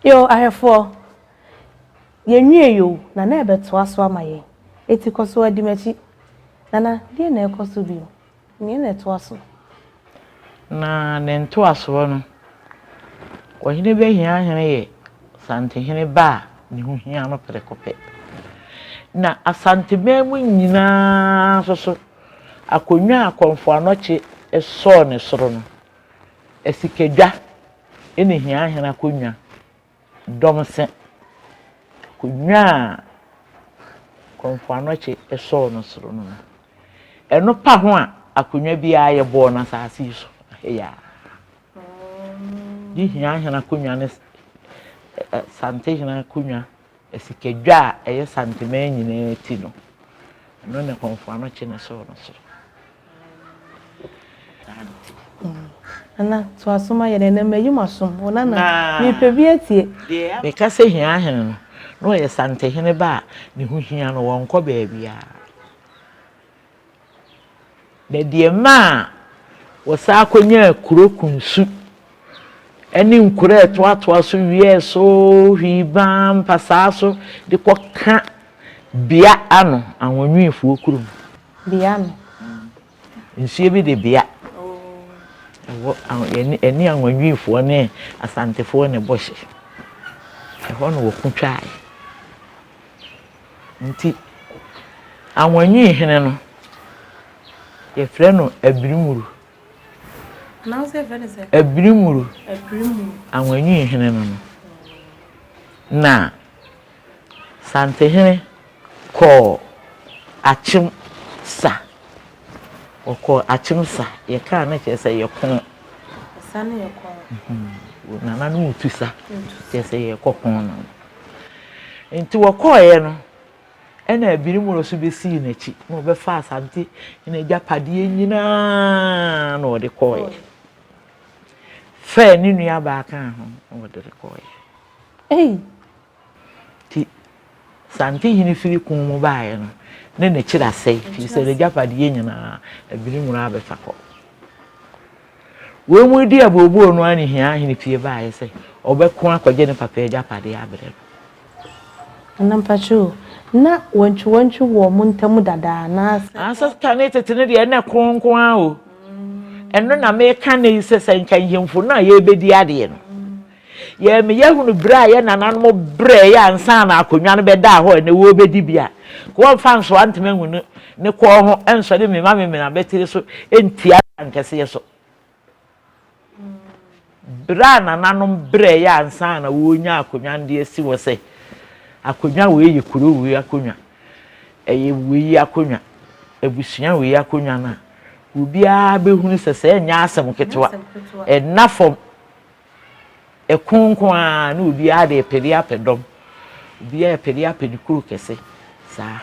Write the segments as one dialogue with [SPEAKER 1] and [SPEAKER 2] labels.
[SPEAKER 1] Yo, ahwɛfoɔ, yɛnwie yo, Nana ɛbɛtoa so ama yɛn. Eti kɔ so adi m'akyi. Nana, deɛ na ɛkɔ so bio? Neɛ na ɛtoa so?
[SPEAKER 2] Na ne ntoasoɔ no, Ɔhene Bɛhiahene yɛ Santehene ba a ne ho hia no prɛko pɛ. Na Asanteman mu nyinaa nso so, akonnwa a Kɔmfo Anɔkye sɔɔ ne soro no, Asikadwa ne Hiahene akonnwa dɔm se akonnwa a Kɔmfo Anɔkye sɔɔ no soro no no, ɛno pa ho a akonnwa biara yɛbɔɔ no asase yi so ha yi ara. Ne Hiahene akonnwa ne Santehene akonnwa, Asikadwa a ɛyɛ Santeman nyinaa ti no, ɛno ne Kɔmfo Anɔkye na ɛsɔɔ no soro.
[SPEAKER 1] Nana, toa so ma yɛn ɛnɛ mayi m'asom wo nana mepɛ bi atie.
[SPEAKER 2] Meka sɛ Hiahene no, na ɔyɛ Santehene ba a ne ho hia no, wɔnkɔ baabiara. Na deɛ ɛmaa wɔsan kɔnyaa kuro Kunsu ne nkuro a ɛtoatoa so wiɛɛ so Hwiibaa mpasaa so de kɔka Bea ano, Ahonwiifoɔ kurom.
[SPEAKER 1] Bea no.
[SPEAKER 2] Nsuo bi de bea. Ɛwɔ yɛne ɛne Anwanwiifoɔ ne Asantefoɔ na ɛbɔ hye. Ɛhɔ na wɔko twaeɛ. Nti Anwanwii hene no, yɛfrɛ no Abirimuru. Abirimuru. Anwanwii hene no no. Na Santehene kɔɔ Akyem sa. Wɔkɔɔ Akyem sa. Yɛkaa no kyerɛ sɛ yɛko.
[SPEAKER 1] Sa no yɛ ko.
[SPEAKER 2] Nananom retu sa kyerɛ sɛ yɛrekɔ ko no. Nti wɔkɔeɛ no, ɛna Abirimuro nso bɛsii n'akyi na ɔbɛfaa Asante hene agyapadeɛ nyinaa na ɔde kɔeɛ. Fɛɛ ne nuabaa kaa ho na ɔde kɔeɛ.
[SPEAKER 1] Ei!
[SPEAKER 2] Nti Santehene firi ko mu baeɛ no, ne n'akyiri asɛe, firi sɛ n'agyapadeɛ nyinaa, Abirimura abɛfa kɔ. Wei mu redi abooboo no ara ne Hiahene pie baeɛ sɛ ɔbɛko akɔgye ne papa agyapadeɛ abrɛ no.
[SPEAKER 1] Nana mpakyɛ o, na wantwiwantwi wɔ mo ntam dada anaasɛ?
[SPEAKER 2] Ansa kane tete no deɛ na ɛko nko ara o. Ɛno na meka nnɛ yi sɛ sɛ nka nhemfo no a yɛrebɛdi adeɛ no, Yɛn yɛhunu berɛ a yɛn nananom brɛeɛ ansa na akonnwa no bɛdaa hɔ a ɛnnɛ wɔrebɛdi bi a, nka wɔmfa nsoa ntoma ngu ne ne kɔn ho nsɔre mmema memene abatiri so ntia nkɛseɛ so. Berɛ a nananom brɛeɛ ansa na wɔrenya akonnwa no de asi hɔ sɛ akonnwa wei yɛ kuro wei akonnwa, ɛyɛ wei akonnwa, abusua wei akonnwa no a, obiara bɛhunu sɛ sɛ ɛnyɛ asɛm ketewa, ɛnna fam. Ɛko nko ara na obiara de repere apɛ dɔm. Obiara repere apɛ ne kuro kɛse saa.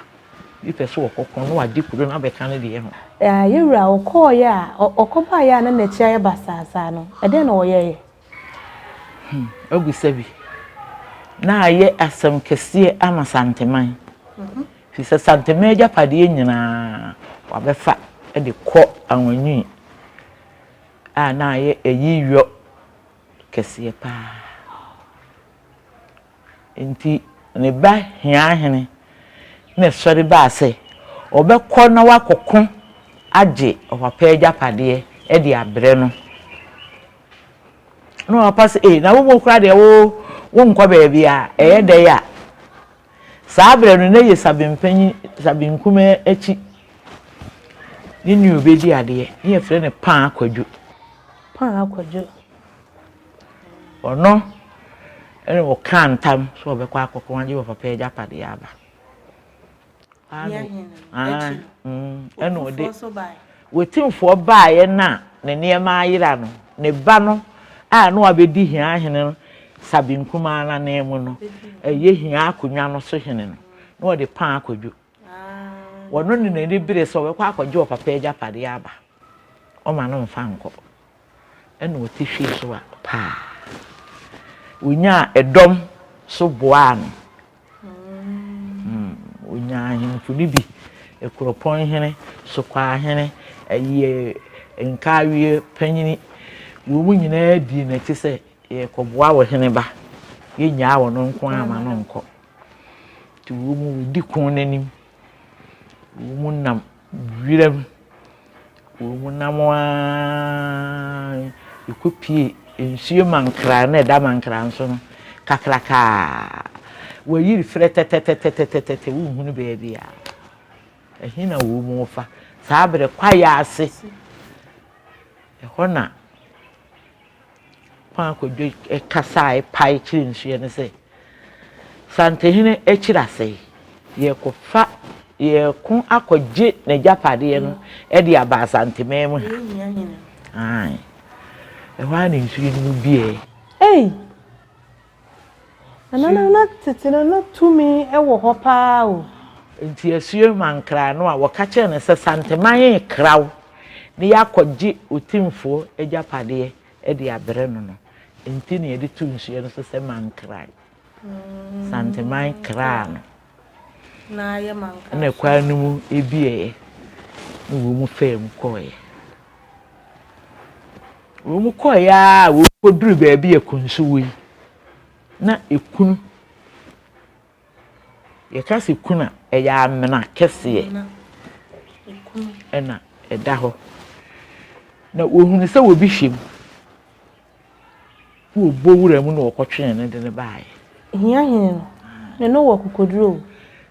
[SPEAKER 2] Obi pɛ sɛ ɔkɔko na wagye kuro no abɛka ne deɛ ho.
[SPEAKER 1] Yɛn wura, ɔkɔeɛ a, ɔkɔbaeɛ a na n'akyi ayɛ basaa saa no, ɛdeɛn na ɔyɛeɛ?
[SPEAKER 2] Hmm, woabisa bi. Na ayɛ asɛm kɛseɛ ama Santeman. Firi sɛ Santeman agyapadeɛ nyinaa, wabɛfa de kɔ Anwanwii. a na ayɛ ayiyɔ kɛseɛ pa ara. Enti ne ba Hiahene na ɛsɔre baa sɛ ɔbɛkɔ na wakɔko agye ɔpapa agyapadeɛ de abrɛ no. Na ɔpapa sɛ, ee, na wo mu koraa deɛ wo wonkɔ baabi a, ɛyɛ dɛn a? Saa berɛ no, na yɛ Sabimpanyin, Sabinkumaa akyi ne nua ɔbɛdi adeɛ, ne yɛfrɛ no Paa Kwadwo.
[SPEAKER 1] Paa Kwadwo.
[SPEAKER 2] Ɔno ɛna ɔkaa ntam sɛ ɔbɛkɔ akɔko agye wɔ papa agyapadeɛ aba. Ɛna ɔde Wetimfoɔ baeɛ no a ne nneɛma ayera no, ne ba no a na wabɛdi Hia hene no Sabenkumaa no ananmu no, ɛyɛ Hia akonnwa no so hene no, na ɔde paa akɔdwo. Ɔno ne n'ani bere sɛ ɔbɛkɔ akɔgye ɔpapa agyapadeɛ aba. Ɔma no mfa nkɔ. Ɛna ɔte hwee so a paa. Ɔnyaa ɛdɔm so boaa no. Ɔnyaa ahemfo no bi, Akuropɔn hene, Sokwaa hene, ɛyɛ Nkaawie panyini. Wɔn nyinaa dii n'akyi sɛ yɛrekɔboa wo hene ba. Yɛnnyaa ɔno nko ara ma no nkɔ. Nti wɔn wɔdi ko no anim. Wɔn nam wiram. Wɔn nam ara ɛkɔpue nsuo mankra na ɛda mankra nso no kakrakaa. Wɔayiri frɛtɛtɛtɛtɛtɛtɛ wonhunu baabiara. Ɛhe na wɔn refa? Saa berɛ kwaeɛ ase. Ɛhɔ na Kwaa Kwadwo kasae pae kyerɛɛ nsuo no sɛ, Santehene akyiri asɛe, yɛrekɔfa, yɛreko akɔgye n'agyapadeɛ no de aba Asanteman mu ha. Ae. Ɛhɔ ara na nsuo no mu biae.
[SPEAKER 1] Ei! Nana no na tete no na tumi wɔ hɔ paa o.
[SPEAKER 2] Nti Asuo Mankra no a wɔka kyerɛɛ no sɛ Santeman rekra wo na yɛakɔgye Otimfoɔ agyapadeɛ de abrɛ no no nti na yɛde too nsuo no so sɛ Mankran. Santeman kraa no. Ɛna kwan no mu bieeɛ na wɔn faa mu kɔeɛ. Wɔkɔeɛ ara a wɔkɔduruu baabi a kunsu wɔ yi, na ekunu, yɛka sɛ kunu a, ɛyɛ amena kɛseɛ ɛna ɛda hɔ. Na wɔhunu sɛ obi hyɛ mu. Na wɔbɔ wura mu na wɔkɔtwee no de no baeɛ.
[SPEAKER 1] Hia hene no, ne no wɔ akokoduro o.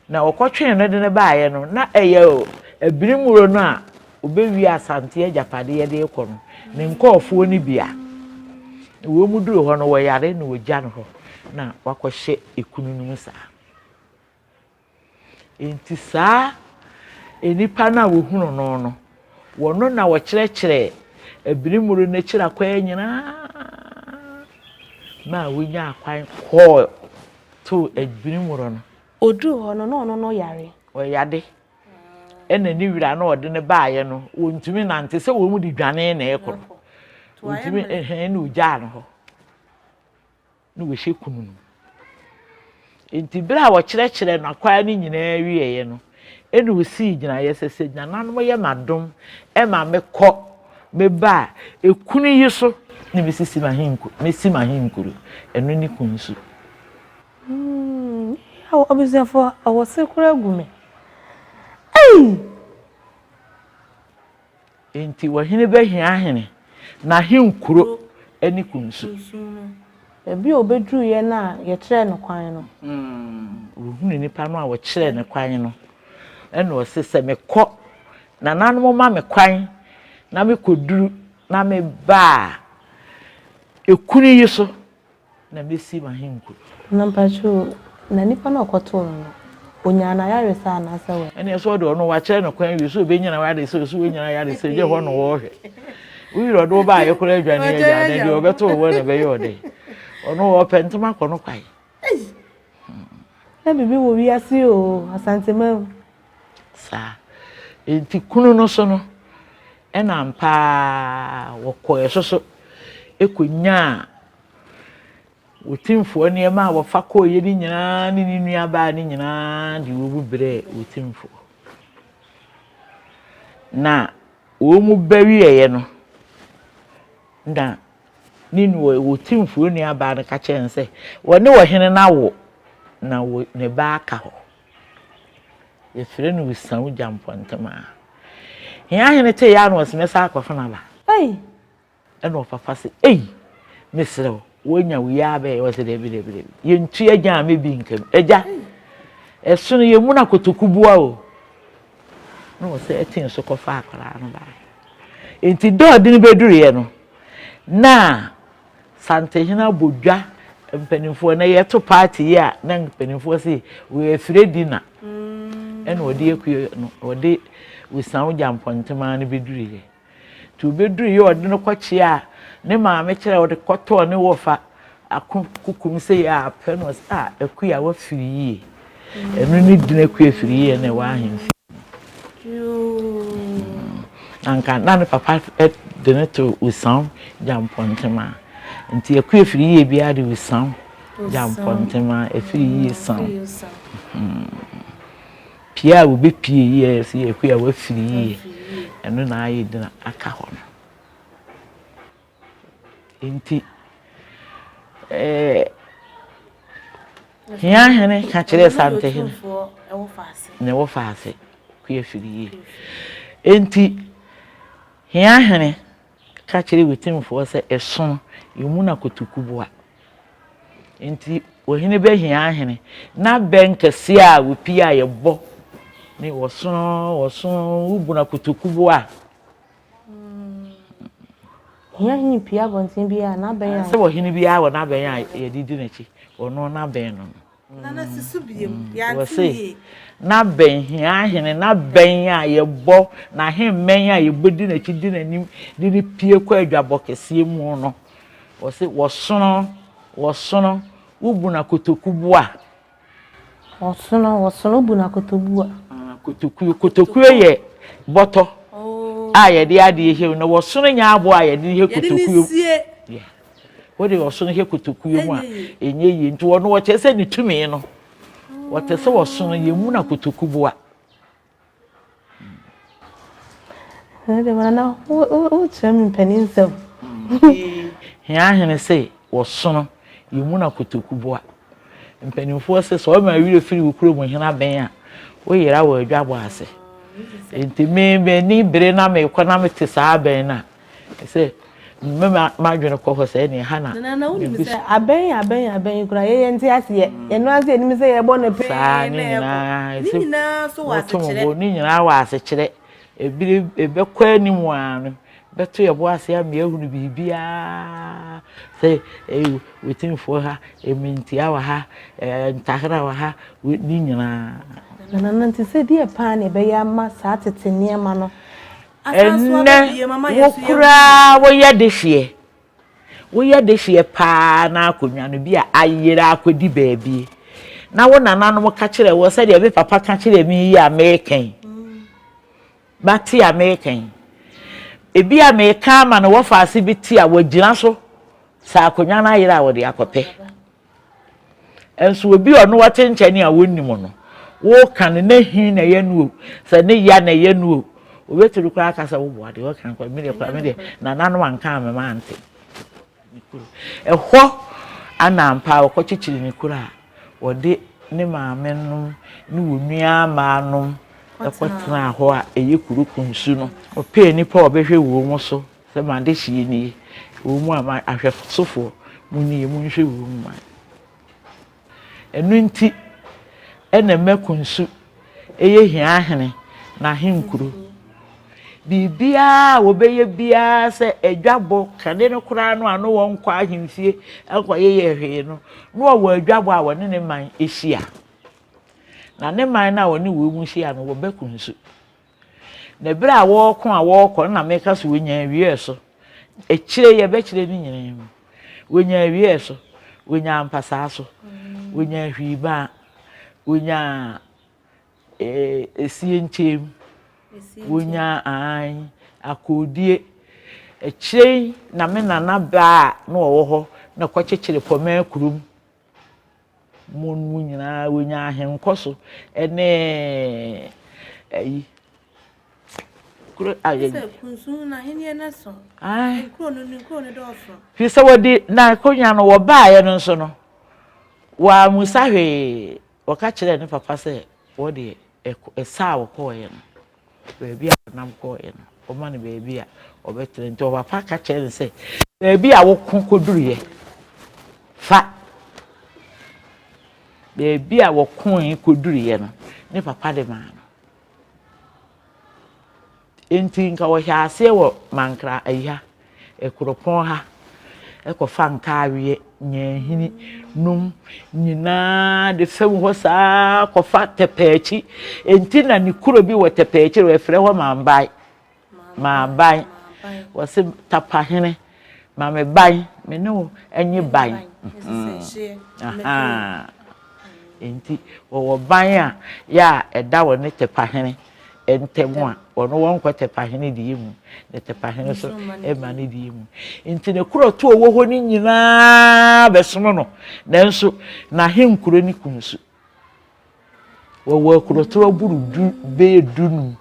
[SPEAKER 2] Na wɔkɔtwee no de no baeɛ no, na ɛyɛ Abirimuro no a ɔbɛwie Asante agyapadeɛ de rekɔ no, ne nkurɔfoɔ no bi a. Na wɔn duru hɔ no, wɔyare na wɔgya no hɔ na wakɔhyɛ ekunu no mu saa. Enti saa nnipa no a wɔhunu no no, wɔno na wɔkyerɛkyerɛɛ Abirimuro no akyiri akwan nyinaa maa wɔnyaa kwan kɔɔ too Abirimuro no.
[SPEAKER 1] Ɔduruu hɔ no, na ɔno no yare.
[SPEAKER 2] Ɔyade. Ɛna ne wura no a ɔde no baeɛ no, wɔntumi nante sɛ wɔn de dwane na ɛrekɔ no. Wɔntumi, ɛhɛn, na ɔgyaa no hɔ. na wɔhyɛ kunu no. Enti berɛ a wɔkyerɛkyerɛɛ no akwan no nyinaa wieeɛ no, ɛna ɔsii gyinaeɛ sɛ, sɛ nananom yɛ m'adom ma mekɔ meba a, ekunu yi so na mɛsisi m'ahenkuro, mɛsi m'ahenkuro. Ɛno ne Kunsu.
[SPEAKER 1] Mm, abusuafoɔ, awɔse koraa gu me. Ei!
[SPEAKER 2] Enti ɔhene bɛhia hene, n'ahenkuro ne kunsu.
[SPEAKER 1] Baabi a ɔbɛduruiɛ no a yɛkyerɛɛ no kwan no.
[SPEAKER 2] Ɔhunuu nipa no a wɔkyerɛɛ no kwan no, ɛna ɔse, sɛ mekɔ, nananom ma me kwan na mekɔduru na meba a, ekunu yi so na mɛsi m'ahenkuro.
[SPEAKER 1] Na mpakyɛw, na nipa no a ɔkɔtoo no no, ɔnyaa n'ayaresa anaasɛ wɛ?
[SPEAKER 2] Ɛneɛ sɛ ɔde ɔno wakyerɛ no kwan wie sɛ ɔbɛnya n'ayaresa o, sɛ ɔnnya n'ayaresa o, gye hɔ na ɔrehwɛ. Wo yerɛ ɔde wo baeɛ koraa adwane agya no, deɛ ɔbɛto wo hɔ na ɛbɛyɛ ɔdɛ. Ɔno ɔpɛ ntoma akɔ no kwae.
[SPEAKER 1] Na biribi wɔ wiase o, Asanteman mu.
[SPEAKER 2] Saa. Enti kunu no so no, ɛna ampa ara wɔkɔɛ so so kɔnyaa Otimfoɔ nneɛma a wɔfa kɔeɛ no nyinaa ne ne nuabaa no nyinaa de wɔn brɛɛ Otimfoɔ. Na wɔn ba wieeɛ no, na ne nua Otimfoɔ nuabaa no ka kyerɛɛ no sɛ, wɔne ɔhene no awo, na ne ba aka hɔ. Yɛfrɛ no Osawu Gyampɔntemaa. Hia hene tee a na ɔse mɛsan akɔfa no aba.
[SPEAKER 1] Ei!
[SPEAKER 2] Ɛna ɔfafa se, Ei! Mesrɛ wo, woanya wo yi ara bɛyɛ? Ɔse, Dabi, dabi, dabi. Yɛntu agya a mɛbi nka mu. Agya, ɛsono yɛn mu na kotoku boa o. Na ɔsɛ ɛtee so kɔfa akwadaa no baeɛ. Enti da a ɔde no bɛduruiɛ no, na Santehene abɔ dwa, mpanimfoɔ na yɛto party yi a na mpanimfoɔ se wɔafire di na ɛna ɔde akue no ɔde Osaw Gyampɔntemaa no bɛduruiɛ. Nti ɔbɛduruiɛ ɔde no kɔkyeaa ne maame kyerɛ ɔde kɔtɔɔ ne wɔfa ako kukum sɛ yɛ a pɛ na ɔsɛ a Akua wafiri yie. Ɛno ne din Akua firi yie na ɛwɔ ahemfie. Na nka na ne papa de no to Osaw Gyampɔntemaa. Nti Akua firi yie biara de Osaw Gyampɔntemaa, ɛfiri yie saw. Pie a wɔbɛpie yie a yɛsɛ yɛ Akua wafiri yie. Ɛno na ayɛ din aka hɔ no. Nti ɛɛ. Hiahene ka kyerɛɛ Santehene. Ne wɔfaase Kuafiri yie. Enti Hiahene ka kyerɛɛ Wetimfoɔ sɛ ɛsono emu na kotoku boa. Enti ɔhene bɛhia ahene n'abɛn kɛseɛ a wɔpie a yɛbɔ ne wɔsono wɔsono wobuna kotoku boa a.
[SPEAKER 1] Hia hene pue abɔnten biara a, n'abɛn a.
[SPEAKER 2] Sɛ ɔhene biara wɔ n'abɛn a yɛde di n'akyi, ɔno n'abɛn no no.
[SPEAKER 1] Nana si so biem, yɛante
[SPEAKER 2] Wɔse
[SPEAKER 1] yie.
[SPEAKER 2] n'abɛn, hia ahene n'abɛn a yɛbɔ, n'ahemmɛn a yɛbɔ di n'akyi di n'anim de no pue kɔ adwabɔ kɛseɛ mu no, wɔse wɔsono, wɔsono, wobu no akotokuboa.
[SPEAKER 1] Wɔsono, wɔsono, wobu no akotobuo.
[SPEAKER 2] Kotokuo, kotokuo yɛ bɔtɔ a yɛde adeɛ hyɛ mu, na wɔsono nyɛ aboɔ a yɛde hyɛ kotokuo mu. Yeah. Wode ɔsono hyɛ kotokuo mu a, ɛnyɛ yie. Nti ɔno ɔkyerɛ sɛ ne tumi no, ɔte sɛ ɔsono, yɛmmu no akotokuboa.
[SPEAKER 1] Nana, wokyerɛ me mpanin nsɛm.
[SPEAKER 2] Hia ahene se wɔsono, yɛmmu no akotokuboa. Mpanimfoɔ se sɛ ɔma werɛ firi wo kurom hene abɛn a, woyera wɔ adwabɔ ase. Nti me m'ani bere na mekɔ na mete saa abɛn no a, sɛ mema m'adwene kɔ hɔ sɛ ɛne ha na.
[SPEAKER 1] Nana wonim sɛ abɛn abɛn abɛn yi koraa yɛyɛ nte aseɛ. Yɛno ara sɛ yɛnim sɛ yɛbɔ no pee
[SPEAKER 2] Saa ne
[SPEAKER 1] na ɛkɔ.
[SPEAKER 2] nyinaa
[SPEAKER 1] Ne
[SPEAKER 2] sɛ
[SPEAKER 1] nyinaa nso wɔ
[SPEAKER 2] wɔto mo
[SPEAKER 1] asekyerɛ.
[SPEAKER 2] bo ne nyinaa wɔ asekyerɛ. Ebire ɛbɛkɔ anim ara no bɛto yɛn bo ase ama yɛahunu biribiara sɛ ɛyi Otumfoɔ ha, Mmintia wɔ ha, ɛɛ Ntahera wɔ ha, ne nyinaa.
[SPEAKER 1] Nana nti sɛ deɛ paa na ɛbɛyɛ ama saa tete nneɛma no asan so aba
[SPEAKER 2] Ɛnnɛ,
[SPEAKER 1] bio ama
[SPEAKER 2] wo
[SPEAKER 1] yɛn nso yɛahu
[SPEAKER 2] koraa woyɛ dehyeɛ, woyɛ dehyeɛ paa na akonnwa no bi a ayera akɔdi baabi, na wo nananom ka kyerɛ wo sɛdeɛ me papa ka kyerɛɛ me yi a mereka yi, mate a mereka yi, ebi a mereka ama no wɔfa ase bi te a wɔagyina so sɛ akonnwa no ayera a wɔde akɔpɛ. Nso obi a ɔno ɔte nkyɛn a wonnim no, woka no na hi na ɛyɛ no o, sɛ ne ya na ɛyɛ no o, obetumi koraa aka sɛ woboa deɛ ɔka nkɔ, me deɛ koraa me deɛ nananom anka a mema ante. Ne kuro. Ɛhɔ ana ampa a wɔkɔkyekyere ne kuro a wɔde ne maame nom ne wɔn nua mmaa nom kɔtenaa hɔ a ɛyɛ kuro kunsu no. Ɔpɛɛ nnipa a wɔbɛhwɛ wɔn so Sɛ m'adehyeɛ nie, ɛwɔ mu a ahwɛsofoɔ, mo nie, monhwɛ wɔ mu ma. Ɛno nti ɛna Mako nsu ɛyɛ Hiahene n'ahenkuro. Biribiara a wɔbɛyɛ biara sɛ adwabɔ, kane no koraa no a na wɔnkɔ ahemfie nkɔyeyɛ hwee no, na wɔwɔ adwabɔ a wɔne ne man hyia. Na ne man no a wɔne wɔn mu hyia no, wɔbɛko nsu. Na bere a wɔreko a wɔrekɔ no na meka sɛ wɔnya awieɛ so. Akyire yɛbɛkyerɛ ne nyinaa mu. Wɔnya awieɛ so, wɔnya mpasaa so, wɔnya hwiibaa, wɔnya esie nkyɛn mu, wɔnya ae akoodie. Akyire yi na me nana baa a na ɔwɔ hɔ na kɔkyekyere Pɔmɛɛ kurom. Mo mu nyinaa wɔnya ahenkɔso ne ayi kuro a yɛ.
[SPEAKER 1] Sɛ kunsun na ahenni no so. Nkuro no nkuro no dɔɔso.
[SPEAKER 2] Fi sɛ wɔde n'akonnwa no wɔbaeɛ no nso no wɔamusa hwee wɔka kyerɛɛ ne papa sɛ wɔdeɛ ɛsa a wɔkɔɔeɛ no. Baabi a ɔnam kɔeɛ no, ɔma no baabi a ɔbɛtena. Nti ɔpapa ka kyerɛ no sɛ, baabi a woko kɔduruiɛ, fa. Baabi a wɔkoe kɔduruiɛ no, ne papa de maa no. Nti nka wɔhyɛ aseɛ wɔ Mankra ayi ha. Kuropɔn ha kɔfa nkaaweɛ, nyanhini nom nyinaa de fam hɔ saa kɔfa Tɛpɛakyi. Enti na ne kuro bi wɔ Tɛpɛakyi wɔfrɛ hɔ Mambae. Maaban. Wɔse Tapahene, ma me ban, me ne wo nye ban. Enti wɔwɔ ban a yɛ a ɛda wɔne Tɛpahene ntam a, wɔn wɔnkɔ Tɛpahene deɛ mu, na Tɛpahene nso mma ne deɛ mu. Nti ne korɔto a ɔwɔ hɔ no nyinaa bɛsono no, nanso n'ahenkuro ne Kunsu. Wɔwɔ akorɔto aburu du bɛyɛ dunum,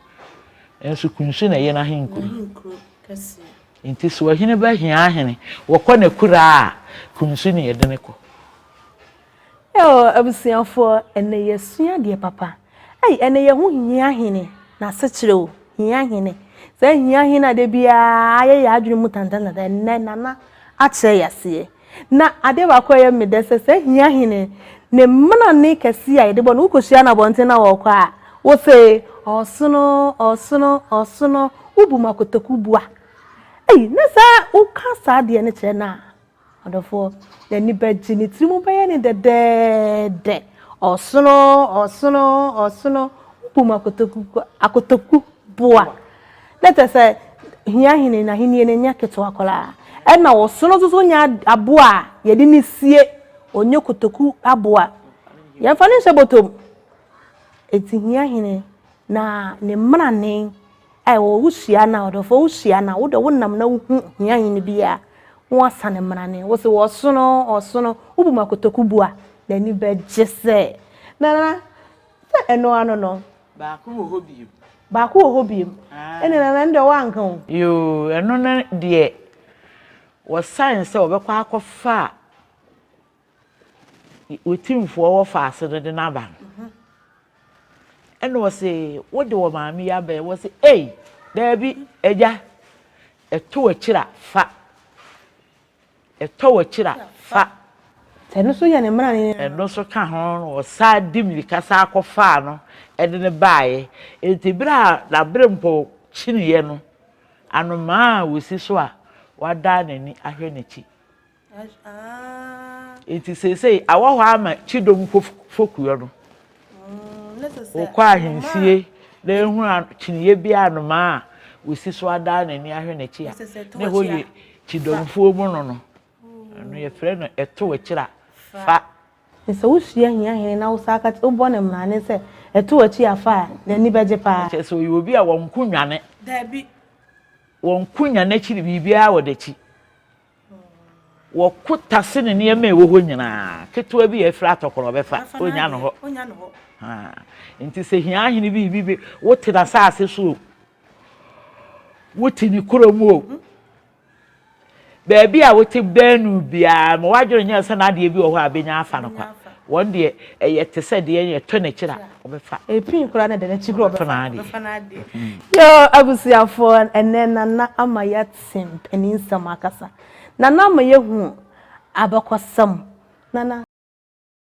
[SPEAKER 2] nanso Kunsu na ɛyɛ n'ahenkuro. Nti sɛ ɔhene ba hia ahene, wɔkɔ n'akuraa a, Kunsu na yɛde no kɔ.
[SPEAKER 1] Eo abusuafoɔ, ɛnɛ yɛasua adeɛ papa. Ei, ɛnɛ yɛho hia hene n'asekyerɛ o, hia hene. Saa hia hene a da biara ayɛ yɛn adwene mu tantantantan, ɛnɛ Nana akyerɛ yɛn aseɛ. Na adeɛ baako a ɛyɛ me dɛ sɛ saa hia hene ne mmanane kɛseɛ a yɛde bɔ no, wokɔhyia no abɔnten na ɔrekɔ a, wose ɔsono, ɔsono, ɔsono, wobu mu akotoku bua. Ei, na saa woka saa adeɛ no kyerɛ no a, Ɔdɔfoɔ, n'ani bɛgye, ne tiri mu bɛyɛ no dɛdɛɛdɛ. Ɔsono, ɔsono, ɔsono, wobu mu akotoku, akotoku boa. Na kyerɛ sɛ, hia hene n'ahennie no nyɛ ketewa koraa. Ɛna ɔsono nso so nyɛ aboa a yɛde no sie, ɔnyɛ kotoku aboa. Yɛmfa no nhyɛ bɔtɔ mu. Enti hia hene na ne mmarane a ɛwɔ wohyia no a ɔdɔfoɔ wohyia no a wode wonam na wohu hia hene bi a na wasane mmarane wo se ɔsono ɔsono wobu mu akotoku bu a n'ani bɛgye sɛ nana sɛ ɛno ano no.
[SPEAKER 2] Baako wɔ hɔ bio.
[SPEAKER 1] Baako wɔ hɔ bio. Ɛne nana ɛno deɛ woanka o.
[SPEAKER 2] Yoo ɛno no deɛ wɔsan sɛ wɔbɛkɔ akɔfa Otumfoɔ wɔ faase no de no aba no. Ɛna ɔse, wode wɔ maame yi aba yi? Wɔse, ei, daabi, agya, ɛtɔ w'akyiri a, fa. Ɛtɔ w'akyiri a, fa.
[SPEAKER 1] Sɛ ɛno nso yɛ ne mmara no.
[SPEAKER 2] Ɛno nso ka ho na ɔsan de mmirika san kɔfaa no de no baeɛ. Enti berɛ a n'aberempɔn kyiniiɛ no, anomaa a wɔsi so a wadan n'ani ahwɛ n'akyi. Enti seesei awɔ hɔ ama kyidɔm fokuo no. Wokɔ ahensie na ehu kyiniiɛ bi a anomaa a wɔsi so adan n'ani ahwɛ n'akyi a, ne hɔ yɛ kyidɔmfoɔ mu no no. Ɛno yɛfrɛ no ɛto akyiri a fa.
[SPEAKER 1] Sɛ wohyia hia hene na wosan ka wobɔ no mmrane sɛ ɛto akyi a fa a, n'ani bɛgye paa.
[SPEAKER 2] Kyerɛ sɛ ɔyɛ obi a wɔnko nnwane.
[SPEAKER 1] Dabi.
[SPEAKER 2] Wɔnko nya n'akyiri biribiara wɔ n'akyi. Wɔko tase ne nneɛma a ɛwɔ hɔ nyinaa. Ketewa bi a afiri atɔ korɔ ɔbɛfa, ɔnya no hɔ. Nti sɛ hia ahene bi bi wote n'asase so o, wote ne kurom o, baabi a wote bɛn no biara ma w'adwene nyɛ sɛ n'adeɛ bi wɔ hɔ a bɛnya afa no kwa. Wɔn deɛ ɛyɛ te sɛ deɛ yɛtɔ n'akyiri a ɔbɛfa.
[SPEAKER 1] Epii koraa na ɛda n'akyi koraa
[SPEAKER 2] ɔbɛfa
[SPEAKER 1] n'adeɛ. Yoo abusuafoɔ ɛnɛ Nana ama yɛate mpanin nsɛm akasa. Nana ama yɛahu abakɔsɛm. Nana.